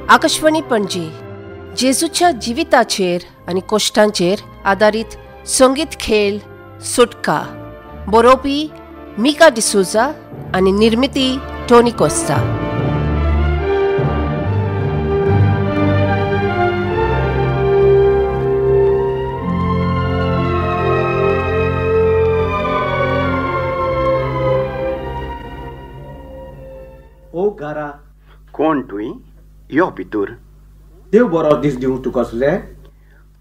आकाशवाणी पणजी जेजूच्या जिविताचेर आनी कोश्टांचेर आदारीत संगीत खेळ सुटका, बरोवपी मिका डिसोजा आनी निर्मिती टोनी कोस्ता. ओ गारा, कोण तुई? यो भितर. देव बरो दीस दिवं तुका सुजे.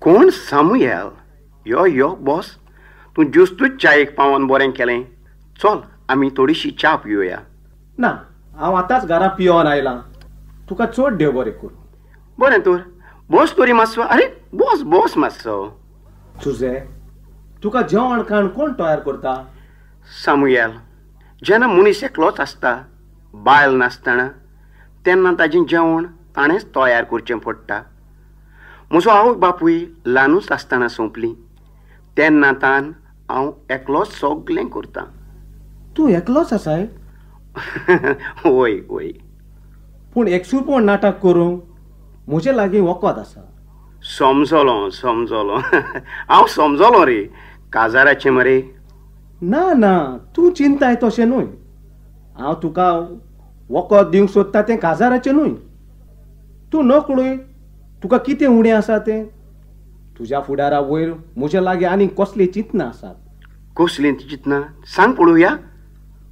कोण? सामुएल. यो यो बॉस, तूं ज्युस्तूच चायेक पावोन बरें केलें. चल आमी थोडीशी च्या पिवया. ना, हांव आतांच घरा पियोन आयलां. तुका चड देव बरें करूं. बरें तर बस तरी मातसो. आरे बस बस मातसो. सुजे, तुका जेवण खाण कोण तयार करता? सामुएल, जेन्ना मनीस एकलोच आसता, बायल नासतना, तेन्ना ताजें जेवण ताणेंच तयार करचें पडटा. म्हजो आवय बापूय ल्हानूच आसतना सोंपली, तेन्ना तान हांव एकलोच सगलें करतां. तूं एकलोच आसाय? वय वय. पूण एकसुरपण नाटक करूंक म्हजे लागीं वखद आसा. समजलो समजलो, हांव समजलो रे. काजाराचें मरे? ना ना, तूं चिंताय तशें न्हय. हांव तुका वखद दिवंक सोदता तें काजाराचें न्हय. तूं नकळय तुका कितें उणें आसा तें. तुज्या फुडारा वयर म्हज्या लागीं आनीक कसलीं चिंतनां आसात. कसलीं चिंतनां? सांग पळोवया.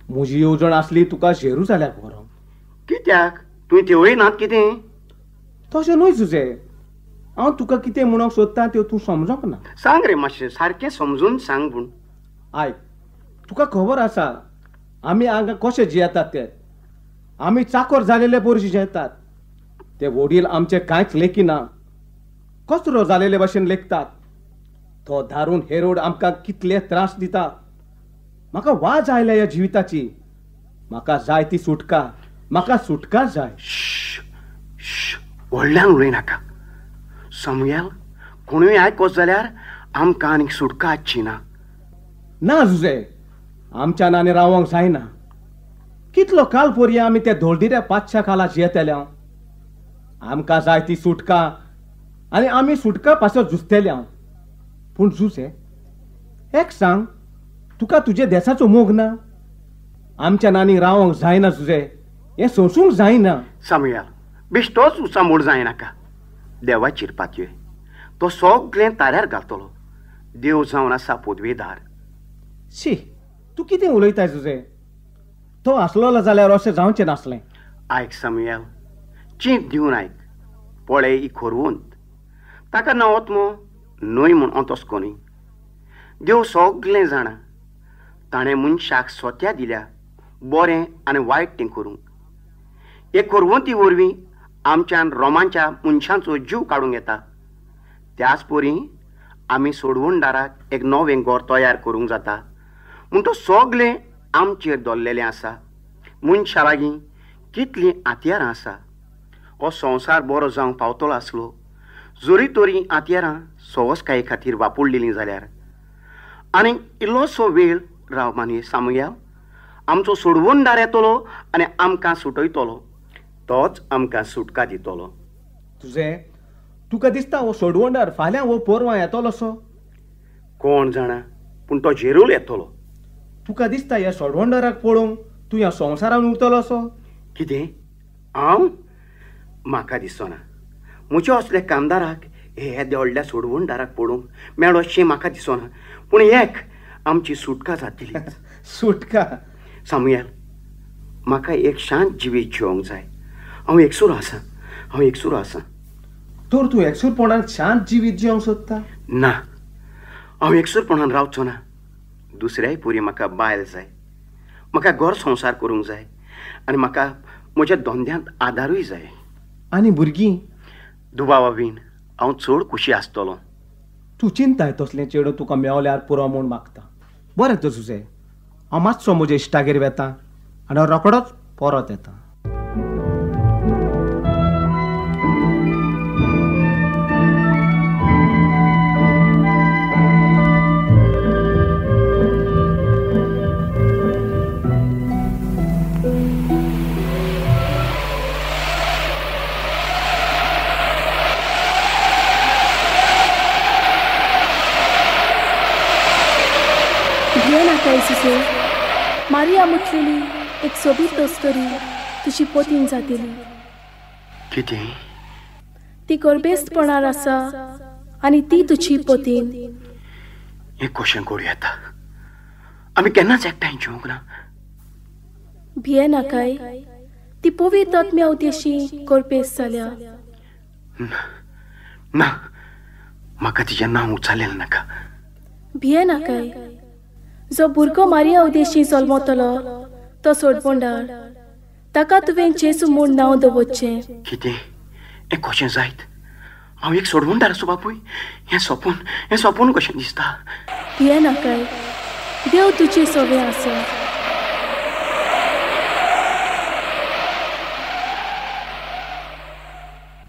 म्हजी येवजण आसली तुका जेरुजाल्याक व्हरोंक. कित्याक? तुवें थंय नात कितें? तशें न्हय सुजे, हांव तुका कितें म्हणूंक सोदता तें तूं समजोंक ना. सांग रे मातशें, सारकें समजून सांग. पूण आयक, तुका खबर आसा आमी हांगा कशे जियेतात ते. आमी चाकोर जालेले पोरशी जियेतात. ते वडील आमचे कांयच लेखिना, कचरो जालेले भाशेन लेखतात. तो दारून हेरोड आमकां कितले त्रास दिता. म्हाका वाज आयल्या ह्या जिविताची. म्हाका जाय ती सुटका, म्हाका सुटका जाय. व्हडल्यान उलय नाका सामुएल, कोणूय आयकत जाल्यार आमकां आनीक सुटका आसची ना. ना जुजे, आमच्यान आनी रावंक जायना. कितलो काल पोरया आमी त्या धोलदिऱ्या पातशा खाला जियेतल्या. आमकां जाय ती सुटका आनी आमी सुटका पासत झुजतल्या. पूण जुजे, एक सांग, तुका तुज्या देसाचो मोग ना? आमच्यान आनी रावंक जायना जुजे, हें सोंसूंक जायना. सामुएल, बेश्टोच उचामोड जायनाका. देवाचेर पातये, तो सगळें ताऱ्यार घालतलो. देव जावन आसा पदवेदार. शी, तूं कितें उलयताय जुजे? तो आसलोलो जाल्यार अशें जावचें नासलें. आयक सामुएल, चींत दिवन आयक. पळय ही खोरवंत, ताका नवत मो न्हय म्हूण हांव तसो न्हय. देव सगळें जाणा. ताणें मनशाक सोत्या दिल्या बरें आनी वायट तें करूंक. हे खोरवंती वरवीं आमच्यान रोमांच्या मनशांचो जीव काडूंक येता. त्याच परी आमी सोडवणदाराक एक नवें घर तयार करूंक जाता. म्हूण तो सगळें आमचेर दवरलेलें आसा. मनशा लागीं कितलीं हत्यारां आसा. हो संवसार बरो जावंक पावतलो आसलो जरी तरी हत्यारां सवसकाये खातीर वापरलेलीं जाल्यार. आनी इल्लोसो वेळ राव मानये सामुएल, आमचो सोडवणदार येतलो आनी आमकां सुटयतलो. तोच आमकां सुटका दितलो. तुजें तुका दिसता हो सोडवणदार फाल्यां वो पोरवां येतलोसो? कोण जाणा, पूण तो जेरूल येतलो. तुका दिसता ह्या सोडवणदाराक पळोवंक तूं ह्या संवसारान उरतलोसो? कितें? हांव? म्हाका दिसना. म्हज्या असल्या कामदाराक हे व्हडल्या सोडवणदाराक पळोवंक मेळोशें म्हाका दिसना. पूण एक आमची सुटका जातली. सुटका? सामुएल, म्हाका एक शांत जिवीत जिवंक जाय. हांव एकसुरो आसा, हांव एकसुरो आसा. तर तूं एकसूरपणान शांत जिवीत जिवंक सोदता? ना, हांव एकसूरपणान रावचो ना. दुसऱ्याय पुरी म्हाका बायल जाय. म्हाका घर संवसार करूंक जाय आनी म्हाका म्हज्या धंद्यांत आदारूय जाय. आनी भुरगीं? दुबावा बीन हांव चड खुशी आसतलो. तूं चिंताय तसलें चेडूं तुका मेवल्यार पुरो म्हूण मागता. बरें तर सुजे, हांव मातसो म्हज्या इश्टागेर वेता आनी हांव रोखडोच परत येता. भियेनाकाय जुजे, मारिया म्हटलेली एक सोबीत अस्तुरी तुजी पोतीन जातली. कितें? ती गर्भेस्तपणार आसा आनी ती तुजी पोतीन. हें कशें घडूं येता? आमी केन्नाच एकठांय जेवंक ना. भियेनाकाय, ती पवित्र आत्म्या उद्देशी गर्भेस्त जाल्या. ना, म्हाका तिजें नांव उच्चारलें नाका. भियेनाकाय, जो भुरगो मारिया उद्देशी जल्मतलो तो सोडबोंडार, ताका तुवें जेजू म्हूण नांव दवरचें. कितें? हें कशें जायत? हांव एक सोडवणदार आसूं बापूय? हें सोपून, हें सोपून कशें दिसता? भियेनाकाय, देव तुजे सवे आसा.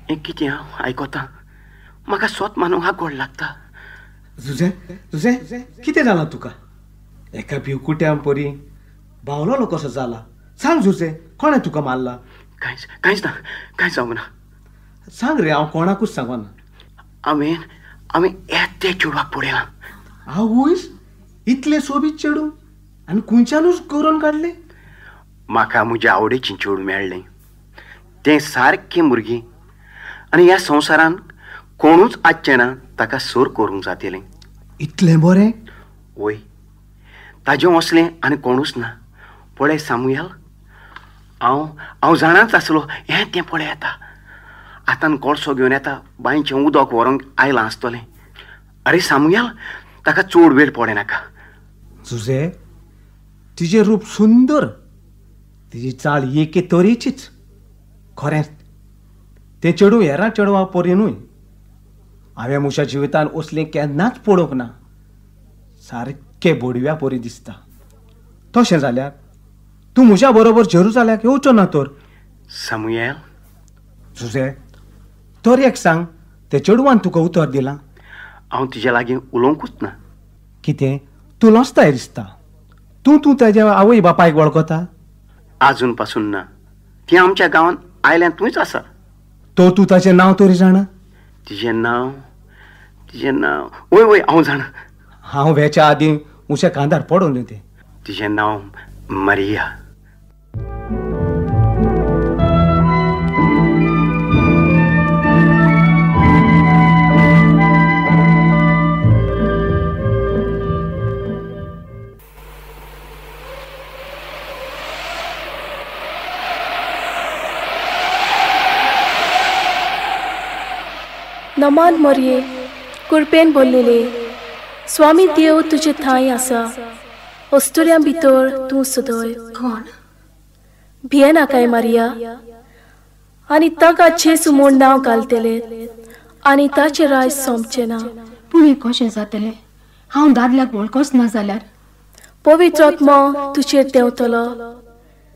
हें कितें हांव आयकता? म्हाका सोत मानूंक आगोड लागता. जुजे, जुजे, कितें जालां तुका? एका भिवकुट्या परी बावलोलो कसो जाला? सांग जुजे, कोणें तुका मारला? कांयच कांयच ना, कांयच जावंक ना. सांग रे, हांव कोणाकूच सांगना. हांवें हांवें येते चेडवाक पळयलां. आवयस, इतलें सोबीत चेडूं आनी खंयच्यानूच करून काडलें? म्हाका म्हज्या आवडीचें चेडूं मेळ्ळें. तें सारकें भुरगीं आनी ह्या संवसारान कोणूच आसचें ना ताका सोर करूंक जातलें. इतलें बरें? वय, ताजें असलें आनी कोणूच ना. पळय सामुयल, हांव हांव जाणांच आसलो हें तें पळय येता. आतां कोळसो घेवन येता, बांयचें उदक व्हरूंक आयलां आसतलें. अरे सामुयल, ताका चड वेळ पडे नाका. जुजे, तिजें रूप सुंदर, तिजी चाल एके तरेचीच. खरेंच तें चेडूं हेरां चेडवां परी न्हय. हांवें म्हज्या जिवितान असलें केन्नाच पळोवंक ना. सारकें बोडव्या परी दिसता. तशें जाल्यार तूं म्हज्या बरोबर जेरुजाल्याक येवचो ना तर? सामुयल. जुजे, तर एक सांग, ते चेडवान तुका उतर दिलां? हांव तिज्या लागीं उलोवंकूच ना. कितें? तूं लजताय दिसता. तूं तूं ताज्या आवय बापायक वळखता? आजून पासून ना. ती आमच्या गांवांत आयल्यान तूंच आसा. तो तूं ताचें नांव तरी जाणा? तिजें नांव, तिजें नांव, वय वय हांव जाणा. हांव वेच्या आदीं उशा कांदार पडून तें. तिजें नांव मारिया. नमान मरये, कुरपेन बोल्लेले, स्वामी देव तुजे थांय आसा. अस्तुऱ्यां भितर तूं सदय. कोण? भियेनाकाय मारिया, आनी ताका जेजू म्हूण नांव घालतले आनी ताचें राज सोंपचें ना. पूण हें कशें जातलें? हांव दादल्याक वळखोच ना जाल्यार? पवित्र आत्मो तुजेर देंवतलो,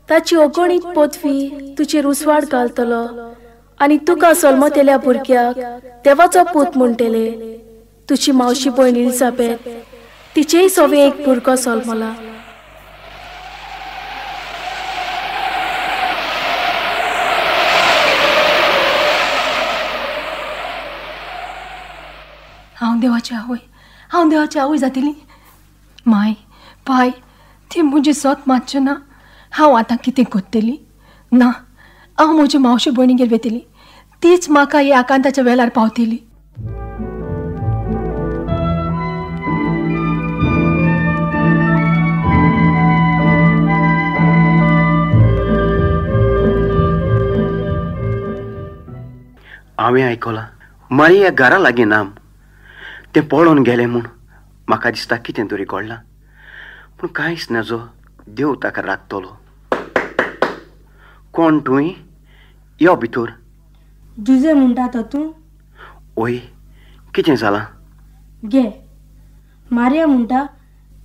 ताची अगणीत पदवी तुजेर उजवाड घालतलो आनी तुका जल्मतल्या भुरग्याक देवाचो पूत म्हणटले. तुजी मावशी भयण एलिजाबेथ, तिचेय सवे एक भुरगो जल्मला. हांव देवाची आवय, हांव देवाची आवय जातली. माय, पाय, ती म्हजी सोत मातचें ना. हांव आतां कितें करतली? ना, हांव म्हजे मावशी भयणीगेर वतली. तीच म्हाका ह्या आकांताच्या वेळार पावतली. हांवें आयकलां मारिया घरा लागीं नाम तें पळोवन गेलें म्हूण. म्हाका दिसता कितें तरी घडलां, पूण कांयच नजो. देव ताका राखतलो. कोण तूं? यो भितर. जुजे म्हणटा तो तूं? ओय, कितें जालां? गे, मारिया म्हणटा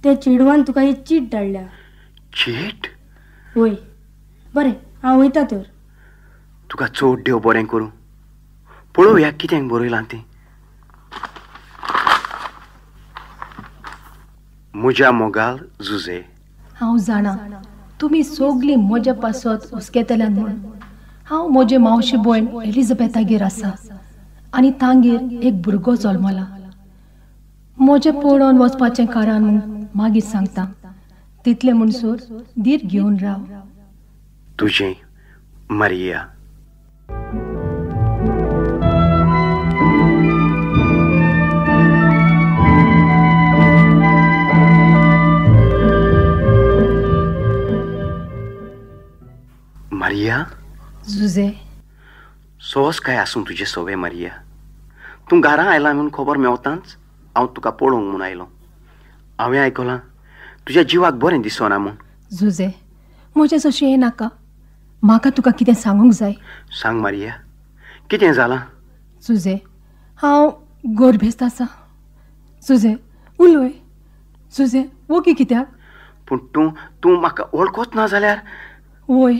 ते चेडवान तुका एक चीट धाडल्या. चीट? वय, बरें हांव वयता तर. तुका चड देव बरें करूं. पळोवया कितें बरयलां तें. म्हज्या मोगाल जुजे. हांव जाणा तुमी सगळीं म्हज्या पासत हुस्केतल्यान म्हूण. हांव म्हजे मावशी भयण एलिजाबेथागेर आसा आनी तांगेर एक भुरगो जल्मला. म्हजें पळोवन वचपाचें कारण म्हूण मागीर सांगता. तितले म्हणसर धीर घेवन राव. तुजें मारिया. मारिया. जुजे. सोस काय आसूं तुजें सोवे मारिया. तूं घरा आयला म्हूण खबर मेवतांच हांव तुका पळोवंक म्हूण आयलो. हांवें आयकलां तुज्या जिवाक बरें दिसना म्हूण. जुजे, म्हजें जशें हें नाका. म्हाका तुका कितें सांगूंक जाय. सांग मारिया, कितें जालां? जुजे, हांव गोरभेस्त आसा. जुजे उलय. जुजे वोगी कित्याक? पूण तूं तूं म्हाका वळखोच ना जाल्यार? वय,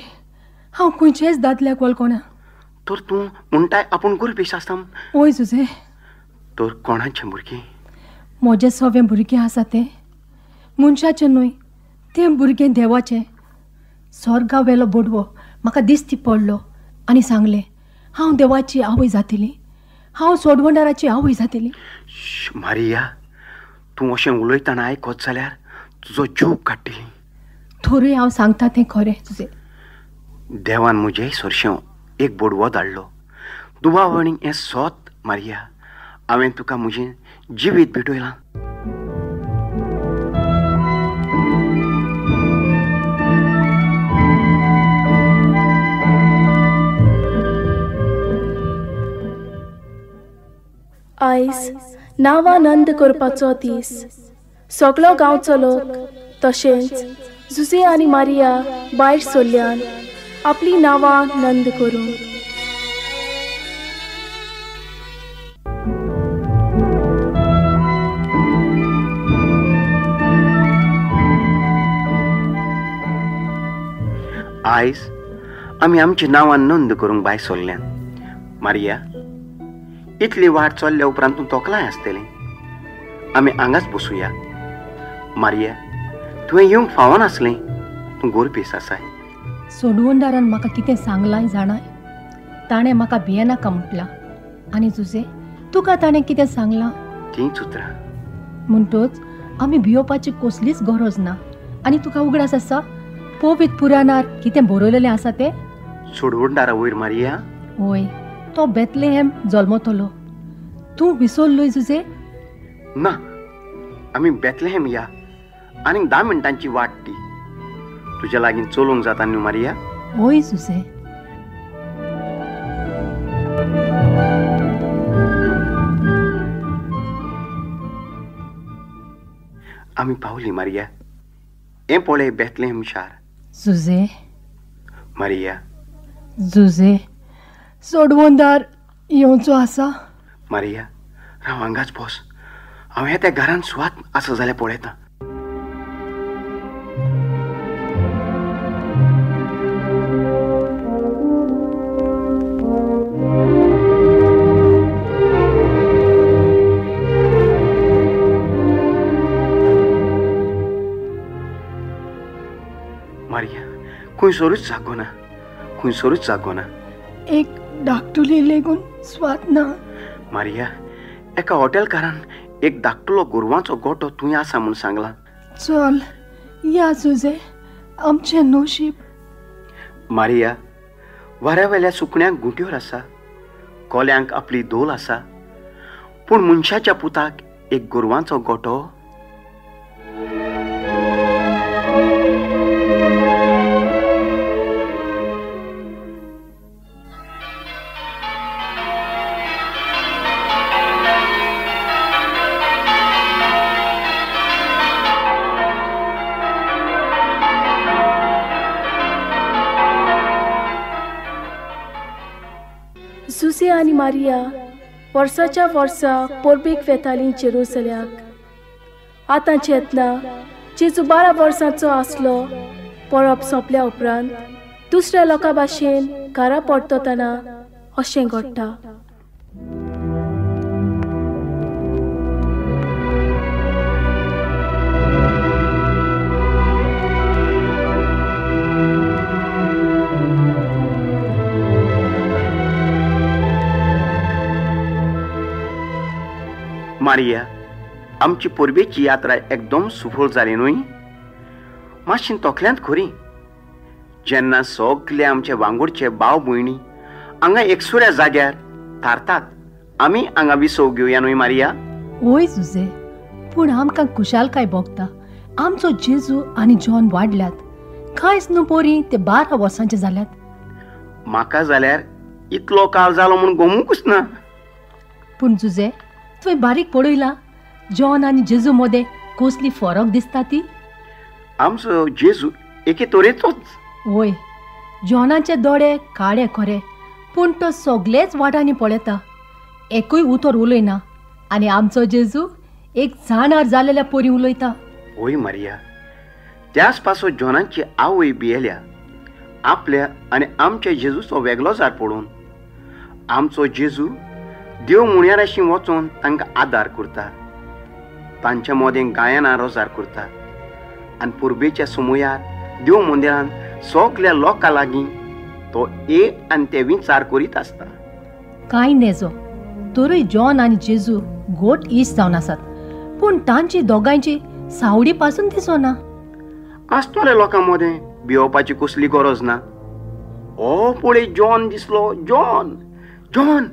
हांव खंयचेच दादल्याक वळखना. तर तूं म्हणटाय आपूण गोरभेस्त आसता? वय जुजे. तर कोणाचें भुरगें? म्हजें सवें भुरगें आसा तें मनशाचें न्हय, तें भुरगें देवाचें. स्वर्गा वेलो बोडवो म्हाका दिसती पडलो आनी सांगलें हांव देवाची आवय जातली, हांव सोडवणाराची आवय जातली. मारिया, तूं अशें उलयतना आयकत जाल्यार तुजो जीव काडटली. थोरूय हांव सांगता तें खरें तुजें. देवान म्हजे सरशें एक बोडवो धाडलो. दुबाव आनी हें सोत मारिया, हांवें तुका म्हजें जिवीत भेटयलां. आयज नावानंद करपाचो दीस. सगळो गांवचो लोक तशेंच जुजे आनी मारिया भायर सरल्यान आपली नांवां नंद करूंक. आयज आमी आमची नांवां नोंद करूंक भायर सरल्यान. मारिया, इतली वाट चल्ल्या उपरांत तूं तोखलाय आसतली. आमी हांगाच बसुया. मारिया, तुवें येवंक फावनासलें. तूं गोरपेस आसाय. सोडवणदारान म्हाका कितें सांगलां जाणाय? ताणें म्हाका भियेनाका म्हटलां. आनी जुजे, तुका ताणें कितें सांगलां? तींच उतरां. म्हणटच आमी भियोवपाची कसलीच गरज ना. आनी तुका उगडास आसा पवित्र पुराणार कितें बरयलेलें आसा तें? सोडवणदारा वयर मारिया? वय, तो बेतलेहम जल्मतलो. तूं विसरलोय जुजे? ना, आमी बेतलेहम या. आनीक 10 मिनटांची वाट ती. तुज्या लागीं चलूंक जाता न्हू मारिया? वय जुजे. आमी पावली मारिया. हें पळय बेतलेहम शार. जुजे. मारिया. जुजे, सोडवणदार येवचो आसा. मारिया, राव हांगाच बस. हांव ह्या त्या घरान सुवात आसा जाल्यार पळयता. मारिया, खंयसरूच जागो ना, खंयसरूच जागो ना. एक धाकटुली लेगून स्वाद ना. मारिया, एका हॉटेलकारान एक धाकटुलो गोरवांचो गोटो तुवें आसा म्हूण सांगलां. चल या जुजे, आमचें नशीब. मारिया, वाऱ्यावेल्या सुकण्यांक गुंट्योर आसा, कोल्यांक आपली दोल आसा, पूण मनशाच्या पुताक एक गोरवांचो गोटो. जुजे आनी मारिया वर्साच्या वर्सा परबेक वेतालीं जेरुसल्याक. आतां चेतना जेजू 12 वर्सांचो आसलो. परब सोंपल्या उपरांत दुसऱ्या लोकां भाशेन घरा परततना अशें घडटा. मारिया, आमची परबेची यात्रा एकदम सुफळ जाली न्हय? मातशी तोखल्यांत खरी. जेन्ना सगले आमचे वांगोडचे भाव भयणी हांगा एकसुऱ्या जाग्यार थारतात, आमी हांगा विसव घेवया न्हय मारिया? वय जुजे, पूण आमकां खुशालकाय भोगता. आमचो जेजू आनी जॉन वाडल्यात, कांयच न्हू पोरी ते 12 वर्सांचे जाल्यात. म्हाका जाल्यार इतलो काळ जालो म्हूण गोमूकच ना. पूण जुजे, तुवें बारीक पळयला जॉन आनी जेजू मदें कसली फरक दिसता ती? आमचो जेजू एके तरेचोच. वय, जॉनाचे दोळे काळे खरे, पूण तो सगळेच वाटांनी पळयता, एकूय उतर उलयना. आनी आमचो जेजू एक जाणार जालेल्या परी उलयता. वय मारिया, त्याच पासो जॉनाची आवय भियेल्या आपल्या आनी आमच्या जेजूचो वेगळो जार पळोवन. आमचो जेजू देव मुण्याराशी वचोन तांकां आदार करता, तांच्या मदें गायनां रोजार करता आनी पुर्बेच्या सुमयार देव मंदिरान सगल्या लोकां लागीं तो एक आनी ते विचार करीत आसता. कांय नेजो तरूय जॉन आनी जेजू गोट इश्ट जावन आसात, पूण तांची दोगांयची सावडी पासून दिसना. आसतले लोकां मदें भियोवपाची कसली गरज ना. ओ पळय जॉन दिसलो. John, John.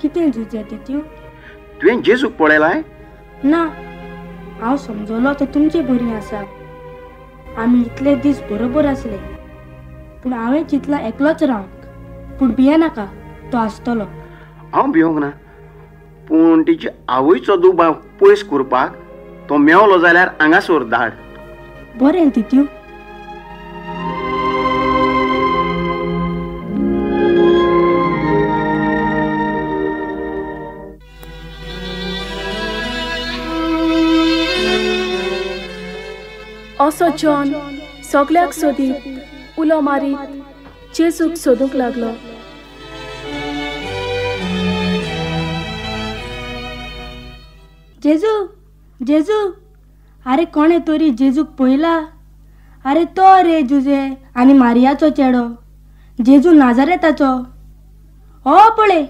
कितें जुजे तितू? तुवें जेजूक पळयलाय? ना, हांव समजलो तो तुमचे बरी आसा. आमी इतले दीस बरोबर आसले, पूण हांवें चिंतलां एकलोच रावंक. पूण भियेनाका, तो आसतलो. हांव भियोंक ना, पूण तिची आवयचो दुबाव पयस करपाक तो मेवलो जाल्यार हांगासर धाड. बरें तितू. असो जॉन सगल्याक सोदीत उलो मारीत जेजूक सोदूंक लागलो. जेजू, जेजू, आरे कोणे तरी जेजूक पळयला? आरे तो रे जुजे आनी मारियाचो चेडो, जेजू नाजारेताचो. हो पळय,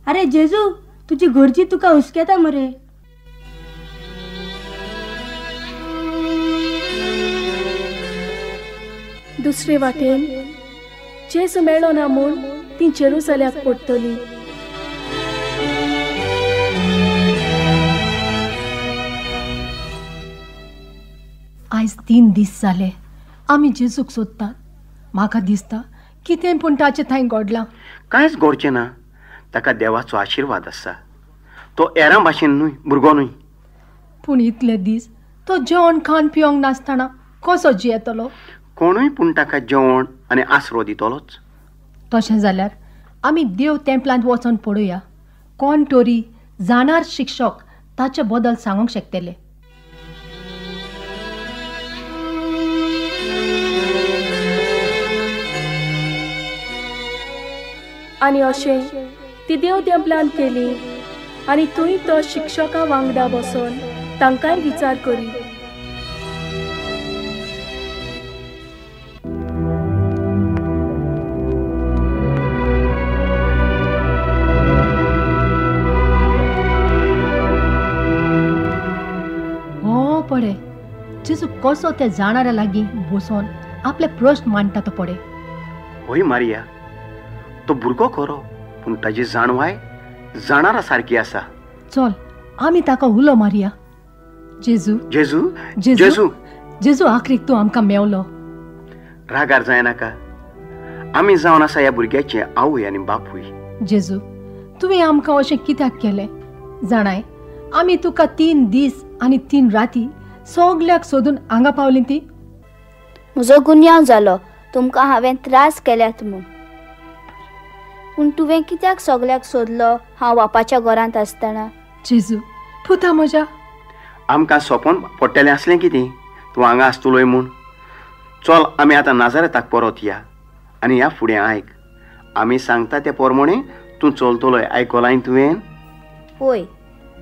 आरे जेजू, तुजी घरची तुका हुस्केता मरे. दुसरे वाटेन जेजू मेळ्ळो ना म्हूण ती जेरुसलेमाक पडटली. आयज 3 दीस जाले आमी जेजूक सोदतात. म्हाका दिसता कितें पूण ताचें थंय घडलां. कांयच घडचें ना, ताका देवाचो आशिर्वाद आसा. तो एरां भाशेन न्हय, भुरगो न्हय. पूण इतले दीस तो जेवण खाण पिवंक नासतना कसो जियेतलो? कोणूय पूण ताका जेवण आनी आसरो दितलोच. तशें जाल्यार आमी देव तेंपलांत वचोन पळोवया, कोण तरी जाणार शिक्षक ताचे बदल सांगूंक शकतले. आनी अशें ती देव तेंपलांत केली आनी थंय तो शिक्षकां वांगडा बसून तांकांय विचार करी. हो पळे, जेजू कसो ते जाणाऱ्या लागीं बसून आपले प्रश्न मांडटा तो पळे. हय मारिया, तो भुरगो खरो, पूण ताजी जाणवाय जाणारा सारकी आसा. चल आमी ताका उलो मारया. जेजू, जेजू, जेजू, जेजू, आखरीक तूं आमकां मेवलो. रागार जायनाका, आमी जावन आसा ह्या भुरग्याचे आवय आनी बापूय. जेजू, तुवें आमकां अशें कित्याक केलें जाणाय? आमी तुका 3 दीस आनी 3 राती सगल्याक सोदून हांगा पावली ती. म्हजो गुन्यांव जालो, तुमकां हांवें त्रास केल्यात म्हूण. पूण तुवें कित्याक सगल्याक सोदलो हांव बापाच्या घरांत आसतना? जेजू पुता म्हज्या, आमकां सोंपोन पडटलें आसलें कितें तूं हांगा आसतलोय म्हूण. चल आमी आतां नाजारेताक परत या आनी ह्या फुडें आयक, आमी सांगता ते पोरमोणे तूं चलतलोय. आयकलाय तुवें? होय,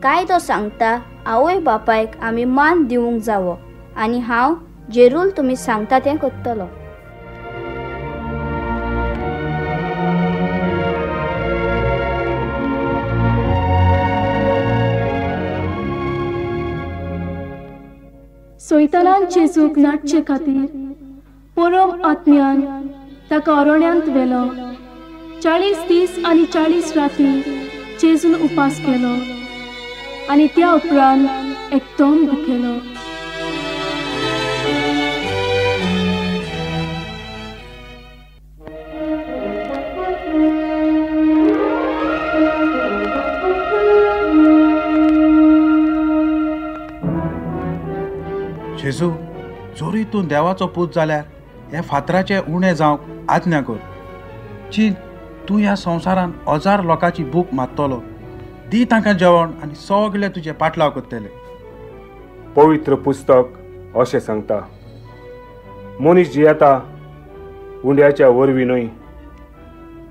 कायदो सांगता आवय बापायक आमी मान दिवंक जावो, आनी हांव जेरूल तुमी सांगता तें करतलो. सैतानान जेजूक नाटचे खातीर परम आत्म्यान ताका अरण्यांत व्हेलो. 40 दीस आनी 40 राती जेजून उपास केलो आनी त्या उपरांत एकदम भुकेलो. जेजू, जोरी तूं देवाचो पूत जाल्यार हे फातराचे उणें जावंक आज्ञा कर. चीन, तूं ह्या संवसारान 1000 लोकांची भूक मारतलो. दी तांकां जेवण आनी सगळे तुजे पाटलाव करतले. पवित्र पुस्तक अशें सांगता, मनीस जियेता उंड्याच्या वरवीं न्हय,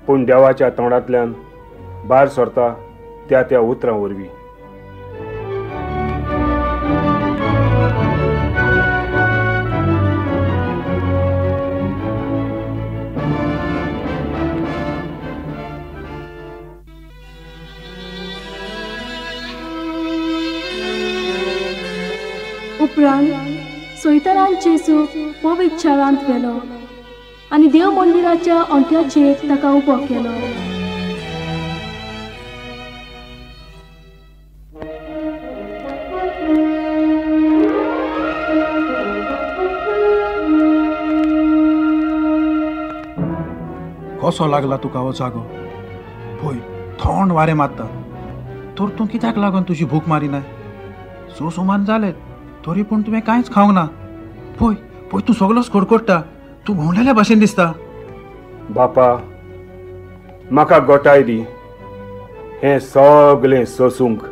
पूण देवाच्या तोंडांतल्यान भायर सरता त्या त्या उतरां वरवीं. उपरांत सैतानान जेजूक पवित्र शारांत व्हेलो आनी देव मंदिराच्या ओंठ्याचेर ताका उबो केलो. कसो लागला तुका हो जागो? पळय, थंड वारें मारता. तर तूं कित्याक लागून तुजी भूक मारिनाय? 6 सुमान जाले तरी पूण तुवें कांयच खावंक ना. पळय पळय, तूं सगळोच कडकडटा. तूं भोंवलेल्या भाशेन दिसता. बापा, म्हाका गोटाय दी हें सगळें सोसूंक.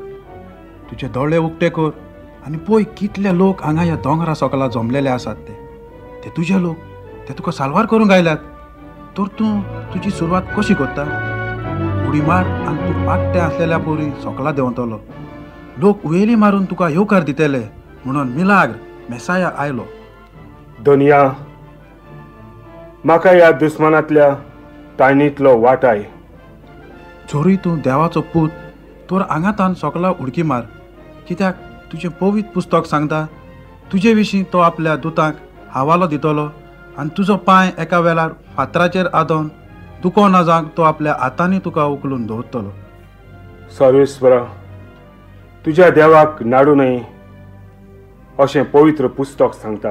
तुजे दोळे उक्ते कर आनी पळय कितले लोक हांगा ह्या दोंगरा सकला जमलेले आसात. ते ते तुजे लोक, ते तुका साल्वार करूंक आयल्यात. तर तूं तुजी सुरवात कशी करता? उडी मार आनी तूं पाट्टे आसलेल्या पोरी सकला देंवतलो. लोक उयेली मारून तुका येवकार दितले म्हणून मिलाग्र मेसाया आयलो. दुनिया, म्हाका ह्या दुस्मानांतल्या ताणींतलो वाटाय. जोरूय तूं देवाचो पूत तर आंगातान सकला उडकी मार. कित्याक तुजें पवित्र पुस्तक सांगता, तुजे विशीं तो आपल्या दुतांक हवालो दितलो आनी तुजो पांय एका वेळार फातराचेर आदोवन दुखो ना जावंक तो आपल्या हातांनी तुका उखलून दवरतलो. सर्वेस्वरा, तुज्या देवाक नाडू न्हय अशें पवित्र पुस्तक सांगता.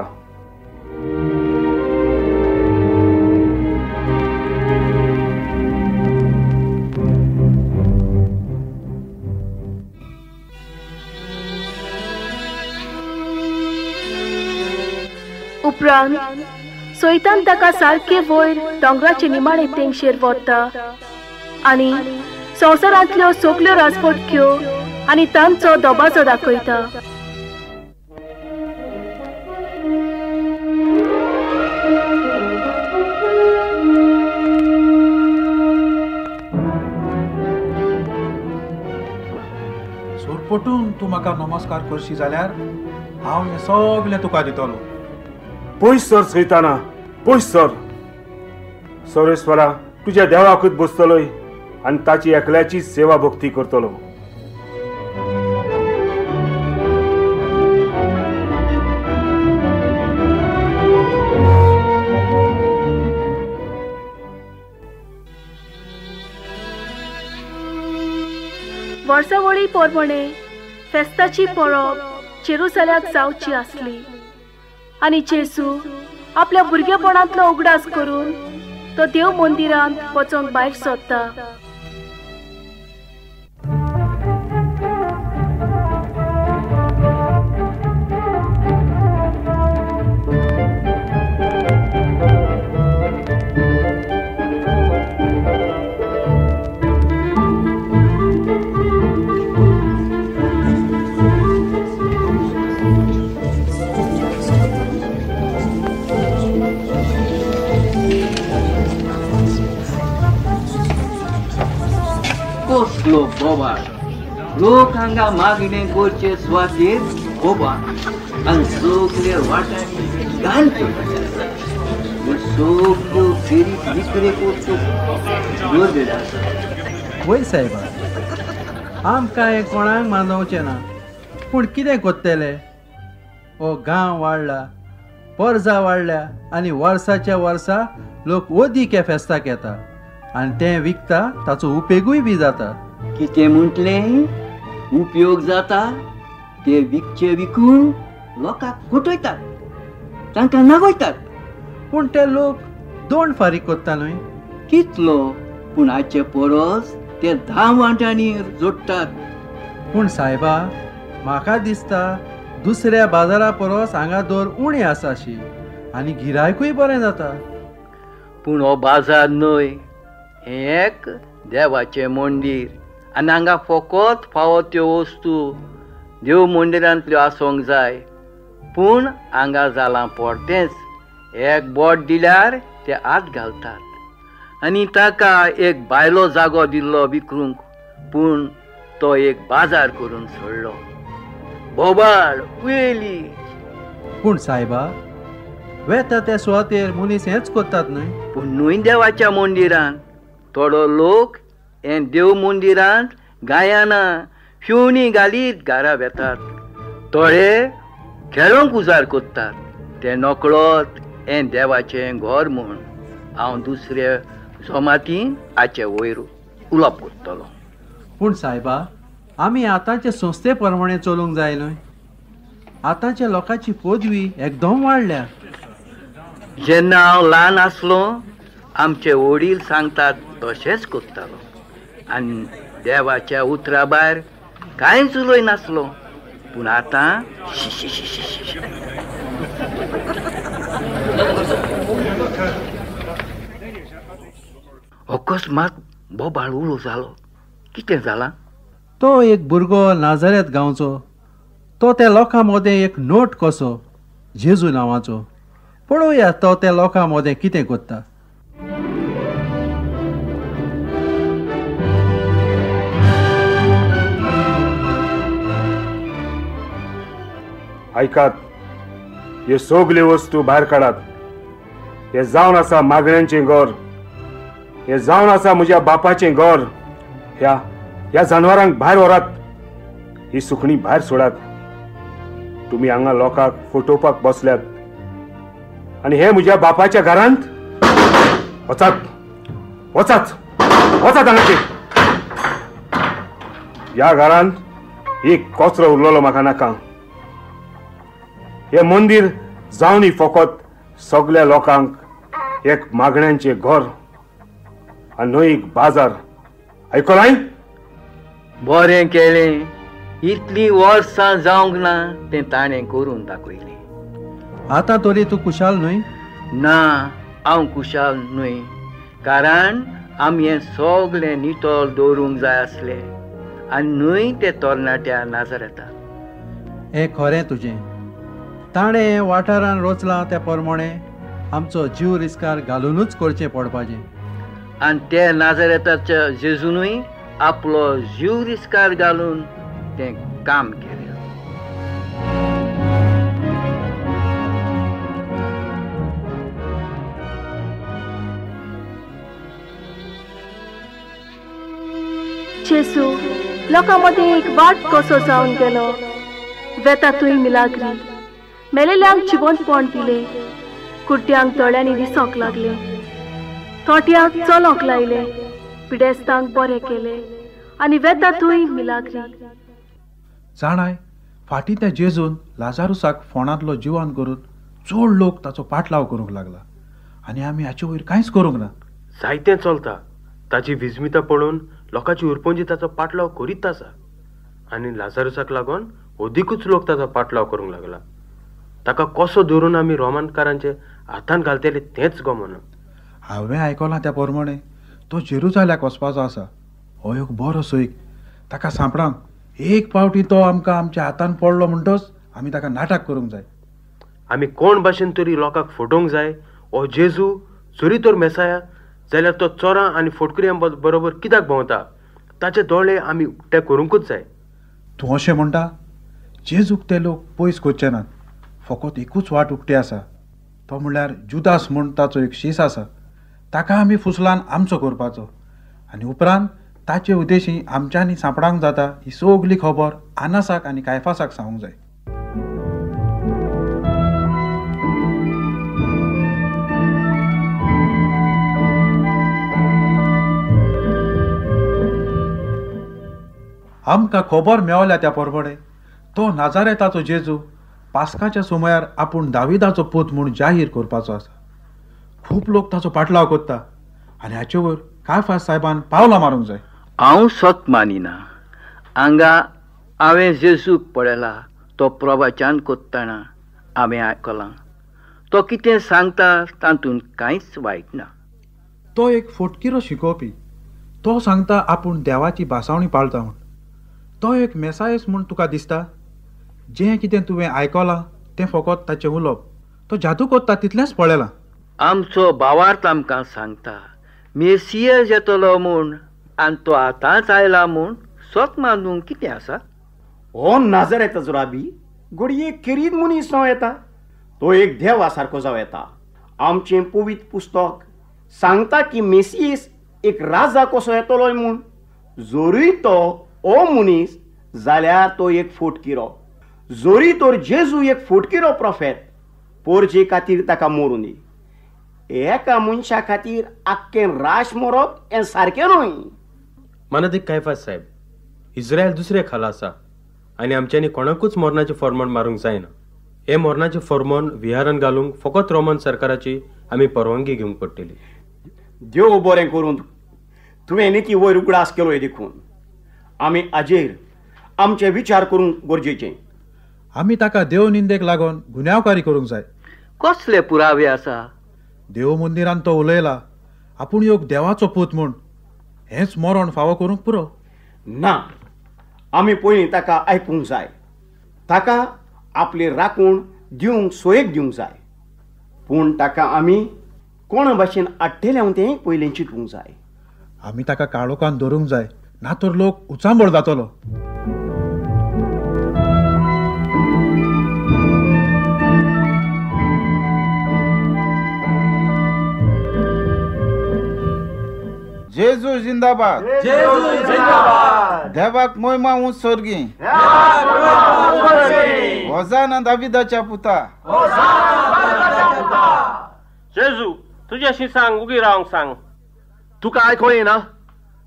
उपरांत सैतान ताका सारके वयर दोंगराचे निमाणे तेंगशेर व्हरता आनी संवसारांतल्यो सगल्यो राजपटक्यो आनी तांचो दबाजो दाखयता. सोरपटून तूं म्हाका नमस्कार करशी जाल्यार हांव हें सगळें तुका दितलो. पयस सर सैताना, पयस सर. सर्वेस्वरा, तुज्या देवाकूच बसतलोय आनी ताची एकल्याची सेवा भक्ती करतलो. वर्सावळी परवणे फेस्ताची परब जेरुसलेमाक जावची आसली आनी जेजू आपल्या भुरगेपणांतलो उगडास करून तो देव मंदिरांत वचोंक भायर सरता. कसलो बोवाळ, लोक हांगा मागणें करचे सुवातेर बोवाळ आनी सगळे वाटांनी घाण करता. सगळ्यो फेरीक विक्रे करच्यो गरज आसा. वय साहेबा, आमकां हें कोणाक मानवचें ना, पूण कितें करतले? हो गांव वाडला, परजा वाडल्या आनी वर्साच्या वर्सा लोक ओदीक ह्या फेस्ताक येता आनी तें विकता, ताचो उपेगूय बी जाता. कितें म्हटलें? उपयोग जाता? ते विकचे विकून लोकांक फटयतात, तांकां नागयतात. पूण ते लोक दोन फारीक करता न्हय? कितलो? पूण हाचे परस ते 10 वांट्यांनी जोडटात. पूण सायबा, म्हाका दिसता दुसऱ्या बाजारा परस हांगा दर उणें आसा शी आनी गिरायकूय बरें जाता. पूण हो बाजार न्हय, हें एक देवाचें मंदीर आनी हांगा फकत फावो त्यो वस्तू देव मंदिरांतल्यो आसूंक जाय. पूण हांगा जालां परतेंच, एक बोट दिल्यार ते हात घालतात आनी ताका एक बायलो जागो दिल्लो विकरूंक, पूण तो एक बाजार करून सोडलो. बोबाळ वेली. पूण सायबा, वेता त्या सुवातेर मनीस हेंच करतात न्हय? पूण न्हय देवाच्या मंदिरांत. थोडो लोक हें देव मंदिरांत गायनां शिवणी घालीत घरा वेतात, थोडे खेळोंक उजार करतात. ते नकळत हें देवाचें घर म्हूण. हांव दुसरे जमातीन हाचे वयर उलोवप करतलो. पूण सायबा, आमी आतांचे संस्थे प्रमाणे चलूंक जाय न्हय? आतांच्या लोकांची पदवी एकदम वाडल्या. जेन्ना हांव ल्हान आसलो आमचे वडील सांगतात तशेंच करतालो आनी देवाच्या उतरा भायर कांयच उलय नासलो. पूण आतां अकस्मात बोबाळ उलो जालो. कितें जालां? तो एक भुरगो नाजारेत गांवचो, तो त्या लोकां मदें एक नोट कसो, जेजू नांवाचो. पळोवया तो त्या लोकां मदें कितें करता. आयकात, हे सगल्यो वस्तू भायर काडात. हे जावन आसा मागण्यांचें घर, हे जावन आसा म्हज्या बापाचें घर. ह्या ह्या जानवरांक भायर व्हरात, ही सुकणी भायर सोडात. तुमी हांगा लोकांक फटोवपाक बसल्यात आनी हे म्हज्या बापाच्या घरांत. वचात वचात वचात हांगाचे. ह्या घरांत एक कचरो उरलेलो म्हाका नाका. हे मंदीर जावनी फकत सगळ्या लोकांक एक मागण्यांचें घर आनी न्हय एक बाजार. आयकलाय? बरें केलें, इतलीं वर्सां जावंक ना तें ताणें करून दाखयलें. आतां तरी तूं कुशाल न्हय? ना, हांव कुशाल न्हय, कारण आमी हें सगळें नितळ दवरूंक जाय आसलें आनी न्हय ते तरणाट्या नाजरेता. हें खरें तुजें. ताणें हें वाठारान रोचलां त्या प्रमाणे आमचो जीव रिस्कार घालुनूच करचें पडपाचें. आनी ते नाजरेताच्या जेजूनूय आपलो जीव रिस्कार घालून तें काम केलें. जेजू लोकां मदीं एक वाट कसो जावन गेलो. वेता थंय मिलाग्री मेलेल्यांक जिवंतपण दिलें, कुड्ड्यांक दोळ्यांनी दिसोंक लागले, थोट्यांक चलोंक लायले, पिडेस्तांक बरें केले आनी वेता थंय मिलाग्री. जाणाय, फाटीं त्या जेजून लाजारुसाक फोंडांतलो जिवान करून चड लोक ताचो पाटलाव करूंक लागला आनी आमी हाचे वयर कांयच करूंक ना. जायतें चलता, ताची विजमिता पळोवन लोकांची उरपंजी ताचो पाटलाव करीत आसा आनी लाजारुसाक लागून अदिकूच लोक ताचो पाटलाव करूंक लागला. ताका कसो धरून आमी रोमानकारांचे हातान घालतले तेंच गमना. हांवें आयकलां त्या प्रमाणे तो जेरुजाल्याक वचपाचो आसा. हो एक बरो सोयीक, ताका सांपडांक एक पावटी तो आमकां आमच्या हातान पडलो म्हणटच आमी ताका नाटक करूंक जाय. आमी कोण भाशेन तरी लोकांक फटोवंक जाय. हो जेजू जरी तर मेसाया जाल्यार तो चोरां आनी फटकुऱ्यां बरोबर कित्याक भोंवता? ताचे दोळे आमी उक्ते करूंकूच जाय. तूं अशें म्हणटा? जेजूक ते लोक पयस करचे नात. फकत एकूच वाट उक्ती आसा, तो म्हणल्यार जुदास म्हूण ताचो एक शीस आसा. ताका आमी फुसलान आमचो करपाचो आनी उपरांत ताचे उद्देशी आमच्यांनी सांपडांक जाता ही सगली खबर आनासाक आनी कायफासाक सांगूंक जाय. आमकां खबर मेवल्या त्या परबडे तो नाजारेताचो जेजू पास्काच्या सुमयार आपूण दाविदाचो पूत म्हूण जाहीर करपाचो आसा. खूब लोक ताचो पाटलाव करता आनी हाचे वयर कायफास साहेबान पावलां मारूंक जाय. हांव सत मानिना. हांगा हांवें जेजूक पळयला, तो प्रवचन करतना हांवें आयकलां. तो कितें सांगता तातूंत कांयच वायट ना. तो एक फोटकिरो शिकोवपी. तो सांगता आपूण देवाची भासावणी पाळता म्हूण. तो एक मेसायस म्हूण तुका दिसता? जें कितें तुवें आयकलां तें फकत ताचें उलोवप. तो जादू करता तितलेंच पळयलां. आमचो भावार्थ आमकां सांगता मेसियस येतलो म्हूण आनी तो आतांच आयला म्हूण सत मानूंक कितें आसा? हो नाजरेताचो राबी घडये खेरीत मनीस जावं येता, तो एक देवा सारको जावं येता. आमचें पवित्र पुस्तक सांगता की मेसियस एक राजा कसो येतलो म्हूण. जरूय तो ओ मनीस जाल्यार तो एक फोटकिरो. जरी तर जेजू एक फोटकिरो प्रोफेत, पोरजे खातीर ताका मरूं दी. एका मनशा खातीर आख्खें राश मरप हें सारकें न्हय. मानादीक कायफास साहेब, इस्रायल दुसरे खाला आसा आनी आमच्यांनी कोणाकूच मरणाचें फॉर्मोन मारूंक जायना. हें मरणाचें फॉर्मोन विहारान घालूंक फकत रोमन सरकाराची आमी परवानगी घेवंक पडटली. देव बरें करून तुवें निती वयर उगडास केलो देखून आमी आजेर आमचे विचार करूंक गरजेचें. आमी ताका देव निंदेक लागून गुन्यांवकारी करूंक जाय. कसले पुरावे आसा? देव मंदिरान तो उलयला आपूण एक देवाचो पूत म्हूण. हेंच मरण फावो करूंक पुरो ना. आमी पयलीं ताका आयकूंक जाय. ताका आपली राखूण दिवंक सोयेक दिवंक जाय. पूण ताका आमी कोणा भाशेन आडटेले तें पयलीं चिंतूंक जाय. आमी ताका काळोखान धरूंक जाय, ना तर लोक उचांबळ जातलो. जेजू जिंदाबाद. जेजू जिंदाबाद. देवाक मोहिमा उंच स्वर्गी. होजाना दाविदाच्या पुता. जेजू तुज्याशी सांग, उगी रावंक सांग. तुका आयको येना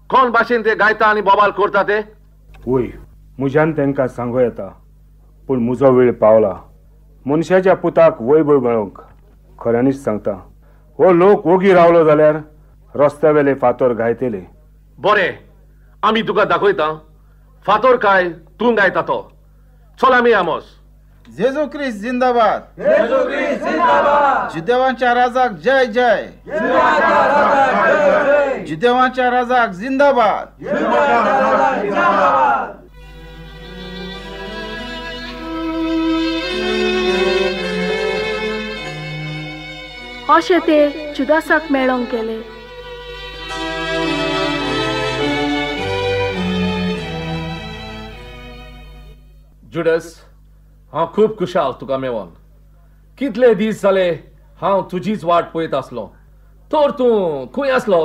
कोण भाशेन ते गायता आनी बोबाल करता ते? वय, म्हज्यान तांकां सांगू येता, पूण म्हजो वेळ पावला मनशाच्या पुताक वैभव मेळोवंक. खऱ्यांनीच सांगता, हो लोक ओगी रावलो जाल्यार रस्त्या वेले फातोर गायतले. बरें, आमी तुका दाखयता फातोर काय तूं गायता तो. चल आमी आमोस. जेजू क्रिस्त जिंदाबाद. जेजू क्रिस्त जिंदाबाद. जुदेवांच्या राजाक जय जय. जुदेवांच्या राजाक जिंदाबाद. अशें ते जुदासाक मेळोंक गेले. जुडस, हांव खूब खुशाल तुका मेवोन. कितले दीस जाले हांव तुजीच वाट पळयत आसलो. तर तूं खंय आसलो?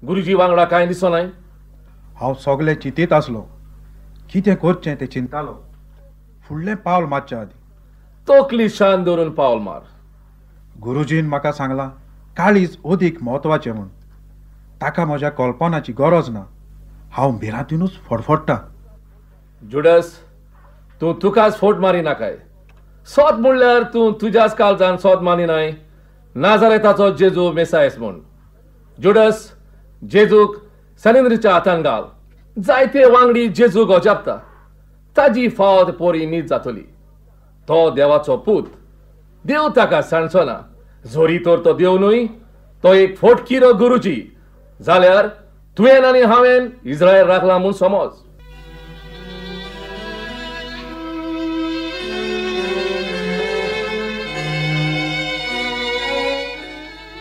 गुरुजी वांगडा कांय दिसोनाय. हांव सगळें चिंतीत आसलो, कितें करचें तें चिंतालो. फुडलें पावल मारच्या आदीं तकली शांत दवरून पावल मार. गुरुजीन म्हाका सांगलां काळीज अदीक म्हत्वाचें म्हूण. ताका म्हज्या कल्पनाची गरज ना. हांव भिरांतीनूच फडफडटा. जुडस, तूं तुकाच फोट मारी नाकाय. सोद म्हणल्यार तूं तुज्याच काळजान सोद मानिनाय नाजारेताचो जेजू मेसायस म्हूण. जुडस, जेजूक सलेंद्रीच्या हातान घाल. जायते वांगडी जेजूक अजापता. ताजी फावत पोरी नीत जातली. तो देवाचो पूत. देव ताका सांडचो ना. जोरी तर तो देव न्हय, तो एक फोटकिरो गुरुजी जाल्यार तुवें आनी हांवें इस्रायल राखला म्हूण समज.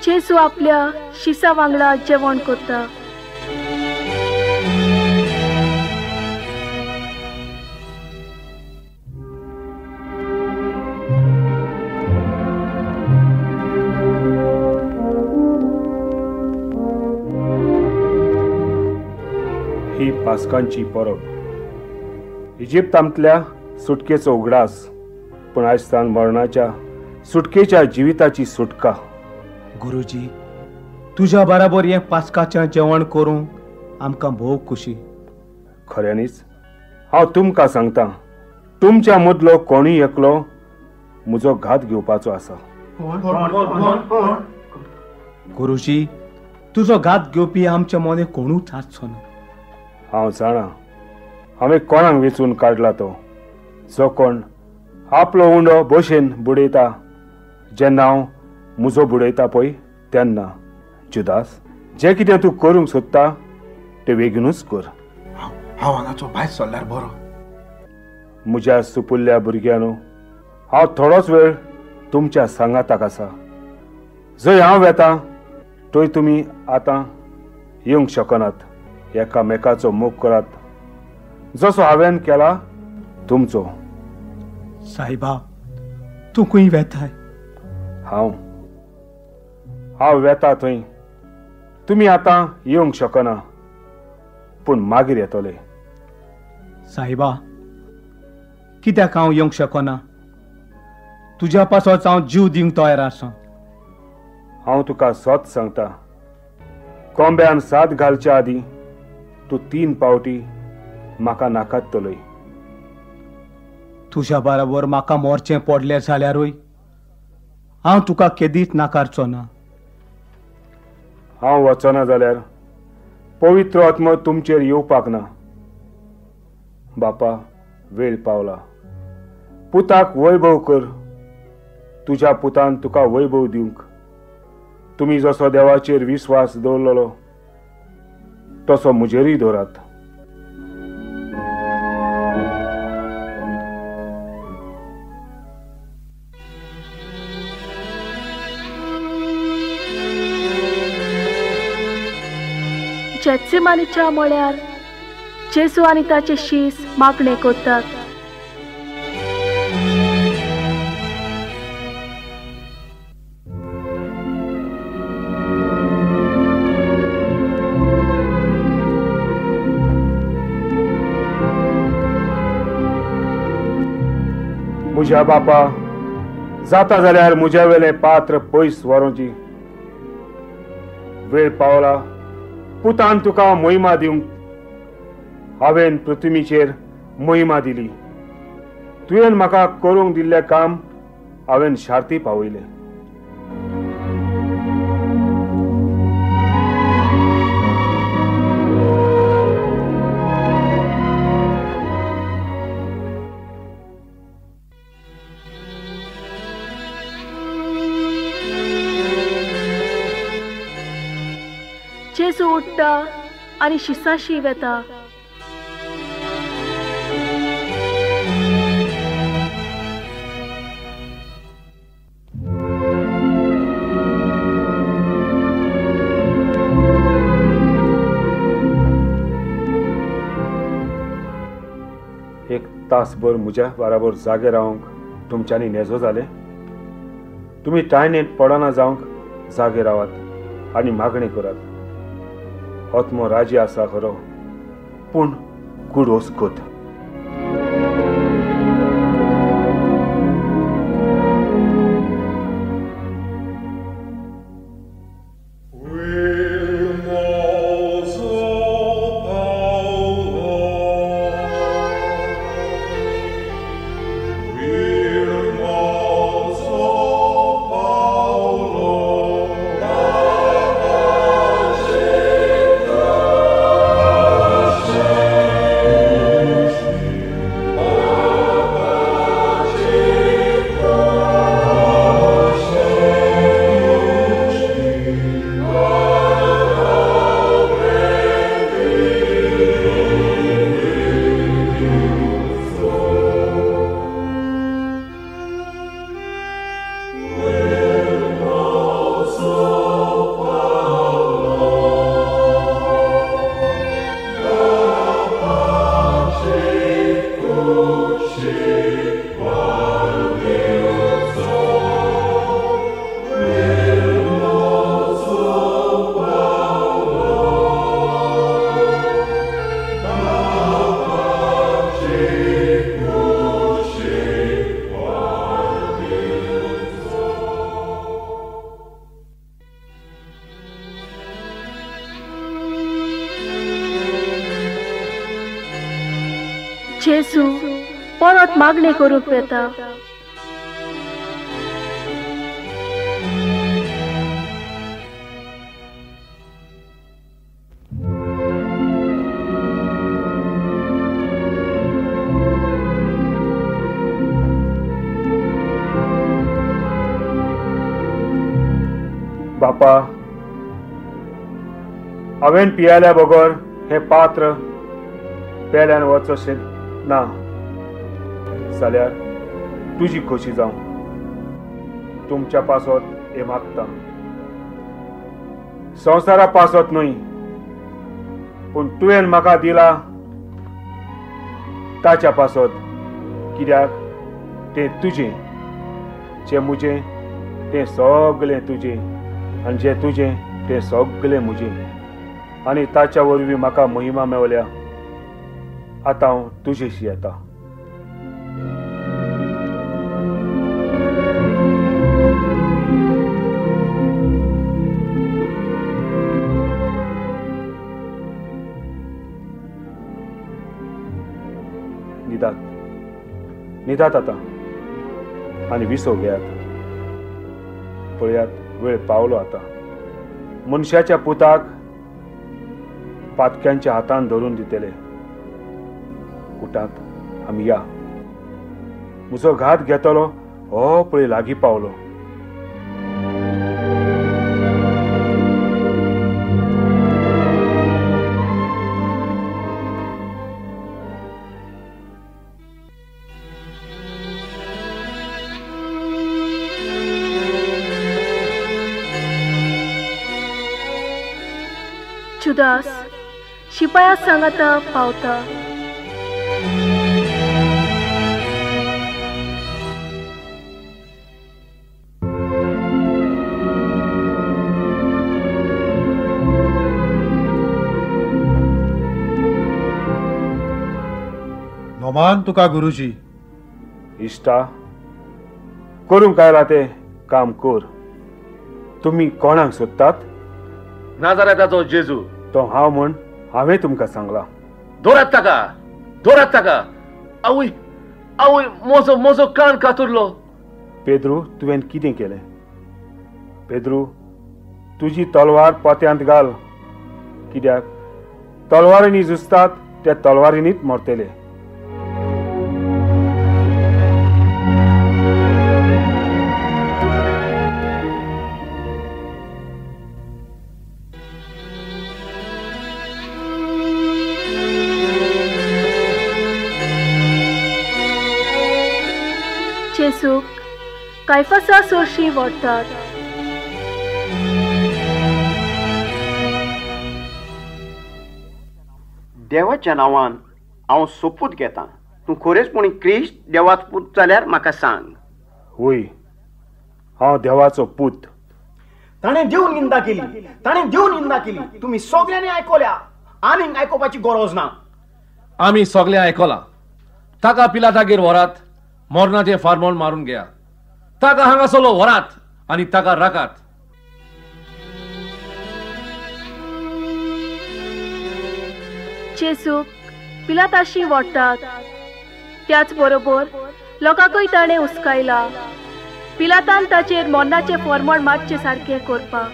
जेजू आपल्या शिसा वांगडा जेवण करता. ही पास्कांची परब इजिप्तांतल्या सुटकेचो उगडास, पूण आयज तान मरणाच्या सुटकेच्या जिविताची सुटका. गुरुजी, तुज्या बराबर हें पास्काचें जेवण करूंक आमकां भोव खुशी. खऱ्यांनीच हांव तुमकां सांगता, तुमच्या मदलो कोणूय एकलो म्हजो घात घेवपाचो आसा. गुरुजी, तुजो घात घेवपी आमच्या मदें कोणूच आसचो ना. हांव जाणा हांवें कोणाक वेंचून काडला तो. जो कोण आपलो उंडो भशेन बुडयता, जेन्ना हांव म्हजो बुडयता पळय तेन्ना. जुदास, जें कितें तूं करूंक सोदता तें बेगीनूच कर. हांव हांगाचो भायर सरल्यार बरो. म्हज्या सुपुल्ल्या भुरग्यांनो, हांव थोडोच वेळ तुमच्या सांगाताक आसा. जंय हांव वेता थंय तुमी आतां येवंक शकनात. एकामेकाचो मोग करात जसो हांवें केला तुमचो. सायबा, तूं खंय वेताय? हांव हांव वेता थंय तुमी आतां येवंक शकना, पूण मागीर येतले. सायबा, कित्याक हांव येवंक शकना? तुज्या पासत हांव जीव दिवंक तयार आसा. हांव तुका सत सांगता, कोंब्यान साद घालच्या आदीं तूं 3 पावटी म्हाका नाकातलोय. तुज्या बराबर म्हाका मोरचें पडलें जाल्यारूय हांव तुका केदीच नाकारचो ना. हांव वचना जाल्यार पवित्र आत्मो तुमचेर येवपाक ना. बापा, वेळ पावला. पुताक वैभव कर, तुज्या पुतान तुका वैभव दिवंक. तुमी जसो देवाचेर विस्वास दवरलेलो तसो म्हजेरूय दवरात. जेत्सेमानीच्या मळ्यार जेजू आनी ताचे शीस मागणें करतात. म्हज्या बापा, जाता जाल्यार म्हज्या वेलें पात्र पयस व्हरोंची. वेळ पावला पुतान तुका मोहिमा दिवंक. हांवें पृथ्वीचेर मोहिमा दिली. तुवें म्हाका करूंक दिल्लें काम हांवें शार्ती पावयलें. जेजू उठ्ठा आनी शिसाशी वेता. एक तासभर म्हज्या बराबर जागे रावंक तुमच्यांनी नेजो जालें? तुमी टायनेंत पडना जावंक जागे रावात आनी मागणी करात. आत्मो राजी आसा खरो, पूण कूड ओस्कोत. जेजू परत मागणें करूंक वेता. बापा, हांवें पियाल्या बगर हें पात्र पेल्यान वचशें ना जाल्यार तुजी खोशी जावं. तुमच्या पासत हें मागता, संवसारा पासत न्हय, पूण तुवें म्हाका दिला ताच्या पासत, कित्याक तें तुजें, जें म्हजें तें सगळें तुजें आनी जें तुजें तें सगळें म्हजें, आनी ताच्या वरवीं म्हाका महिमा मेवल्या. आतां हांव तुजेशी येता. न्हिदात, न्हिदात आतां आनी विसव घेयात. पळयात, वेळ पावलो आतां. मनशाच्या पुताक पातक्यांच्या हातान धरून दितले. उठात, आमी या. म्हजो घात घेतलो हो पळय लागीं पावलो. जुदास शिपाया सांगाता पावता. नमान तुका गुरुजी. इश्टा, करूंक आयला तें काम कर. तुमी कोणाक सोदतात? नाजारेताचो जेजू. तो हांव म्हण हांवें तुमकां सांगलां. दवरात ताका, दवरात ताका. आवय, आवय, म्हजो म्हजो कान कातुरलो. पेद्रू, तुवें कितें केलें? पेद्रू, तुजी तलवार पोत्यांत घाल, कित्याक तलवारींनी झुजतात त्या तलवारींनीच मरतले. जेजूक कायफासा सोरशी व्हरतात. देवाच्या नांवान हांव सोपूत घेतां, तूं खरेंचपणी क्रिस्त देवाचो पूत जाल्यार म्हाका सांग. वय, हांव देवाचो पूत. ताणें देव निंदा केली, ताणें देव निंदा केली. तुमी सगळ्यांनी आयकल्या, आनीक आयकुपाची गरज ना. आमी सगळें आयकलां. ताका पिलातागेर व्हरात, मरणाचें फारमोण मारून घेया. ताका हांगासरलो व्हरात आनी ताका राखात. जेजूक पिलाताशी व्हरतात. त्याच बरोबर लोकांकूय ताणें हुस्कायला. पिलातान ताचेर मरणाचें फॉर्मोण मारचे सारकें करपाक.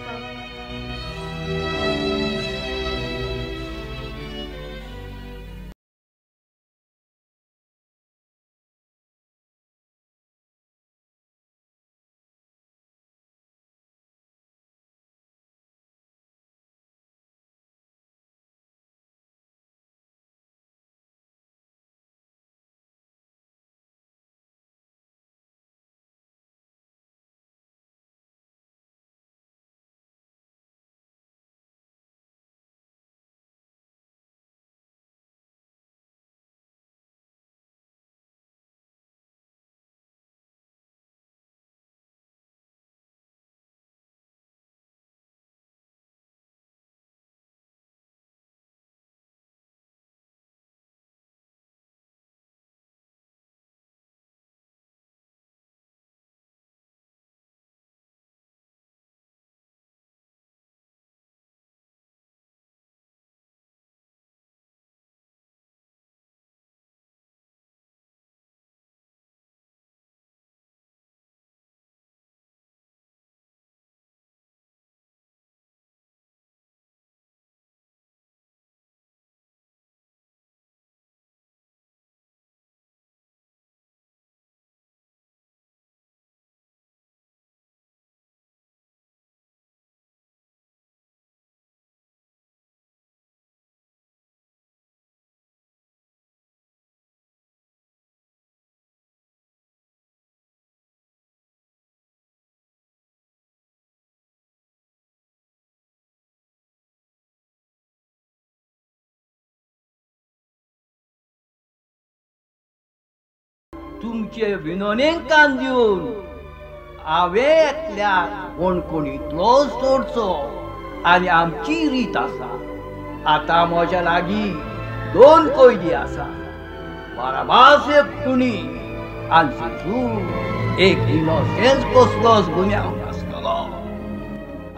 तुमचे विनोनेक कान दिवन हांवें एकल्या कोणकोणींतलो सोडचो आनी आमची रीत आसा. आतां म्हज्या लागीं 2 कैदी आसा, बाराबास एक खुनी आनी जेजू एक इनोसेंस कसलोच गुन्यांव नासतलो.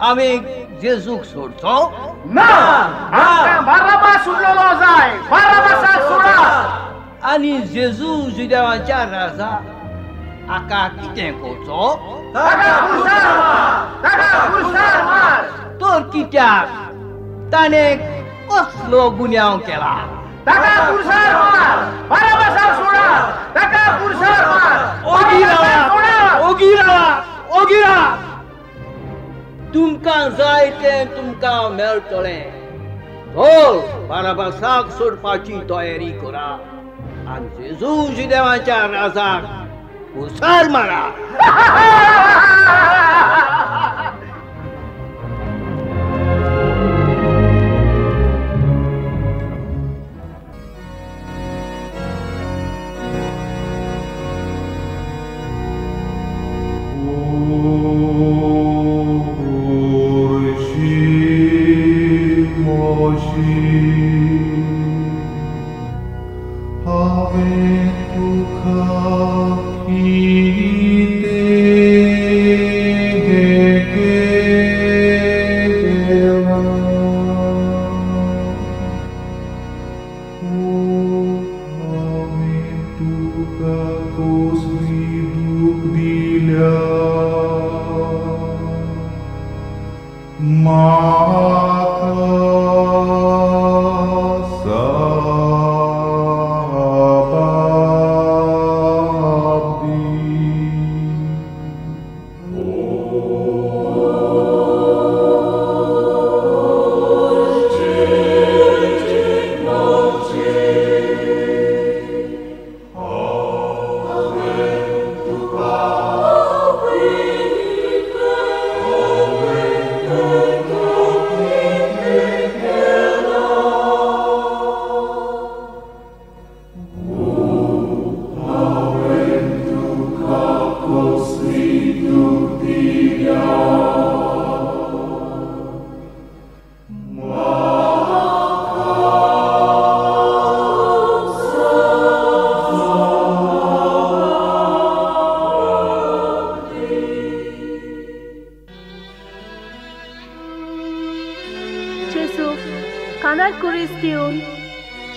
हांवें जेजूक सोडचो ना, बाराबास सुटलेलो जाय, बाराबासाक सोडा. आनी जेजू जुदेवांच्या राजा हाका कितें करचो? तर कित्याक ताणें कसलो गुन्यांव केला? ओगी रावा, ओगी रावा, ओगी रावा. तुमकां जाय तें तुमकां मेळटलें. तर बाराबासाक सोडपाची तयारी करा आनी जेजू जुदेवाच्या राजाक कुसार मारा.